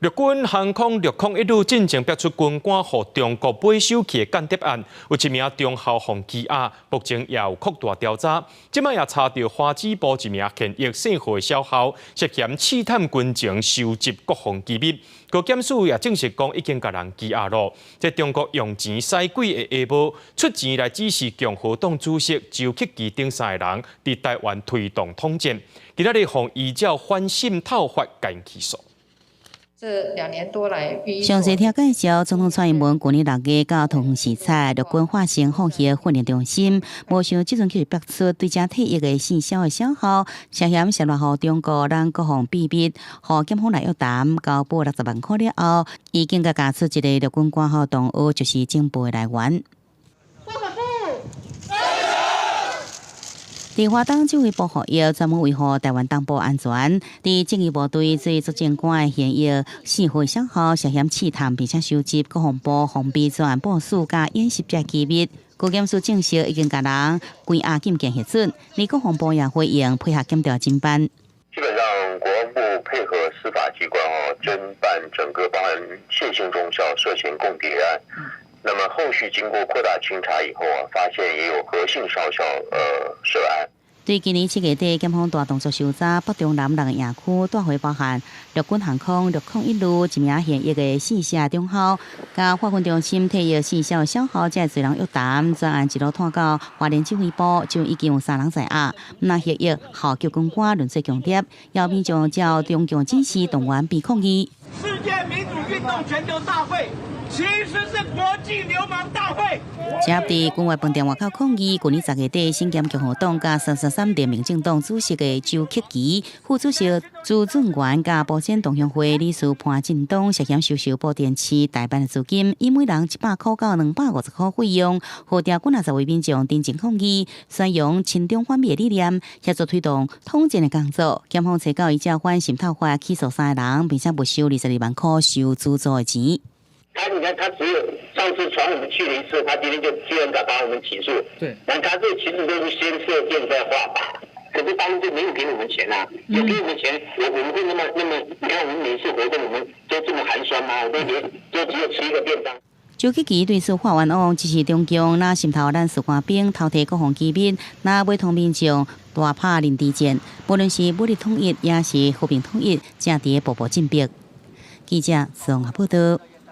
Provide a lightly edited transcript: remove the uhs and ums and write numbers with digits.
陸軍航空陸空一旅進前爆出軍官予中國買手去的間諜案，有一名中校予羈押，目前也有擴大調查。這擺也查著華指部一名現役姓何的少校，涉嫌刺探軍情、收集國防機密。高檢署也證實講已經共人羈押囉。這中國用錢使鬼的下部出錢來指示共和黨主席周克其等三个人，佇台灣推動統戰。今仔日予依照反滲透法共起訴。這2年多來，詳細聽介紹，總統蔡英文舊年6月到桃園視察陸軍化成放學訓練中心，無想這陣去爆出對遮退役的姓蕭的少校，涉嫌洩露予中國咱國防秘密，予檢方來約談，交保60萬塊了後，已經共咬出一個陸軍官校同學就是情報的來源。佇華東指揮部服役，專門維護臺灣東部安全。佇正義部隊做作戰官的現役四歲少校涉嫌刺探，並且收集國防部防備專案部署佮演習這機密。高檢署證實已經共人關押禁見核准，而國防部也回應配合檢調偵辦。基本上，國防部配合司法機關哦，偵辦整個包含謝姓中校涉嫌共諜案。那麼後續經過擴大清查以後啊，發現也有何姓少校涉案。對今年7月底，檢方大動作搜查北中南六个營區，帶回包含陸軍航空陸空一旅一名現役的四下中校，佮化訓中心退役四少小校，這濟人約談，專案一路拖到花蓮指揮部，就已經有三人在押。那現役校級軍官論罪共諜，要民眾照中共指示動員被抗議。世界民主運動全球大會其實是國際流氓大會。這佇軍外飯店外口抗議，舊年10月底，身兼共和黨佮333聯盟政黨主席的周克其、副主席朱俊元佮埔心同鄉會理事潘振東涉嫌收受布袋市代辦的資金，以每人100塊到250塊費用，號召幾若十位民眾登前抗議，宣揚親中反美的理念，協助推動統戰的工作。檢方揣到依照反滲透法起訴三个人，並且沒收22萬塊受資助的錢。他你看，他只有上次傳我們去了一次，他今天就居然敢把我們起訴。那他這其實都是先射箭再畫靶，可是當時就沒有給我們錢啊，有給我們錢，我們會那麼那麼？你看我們每次活動，我們都這麼寒酸嗎？我都連都只有吃一個便當。周克其對此法院講，這是中共若滲透咱士官兵，偷提國防機密，若買通民眾大拍認知戰，無論是武力統一，抑是和平統一，正佇咧步步進逼。記者宋報導。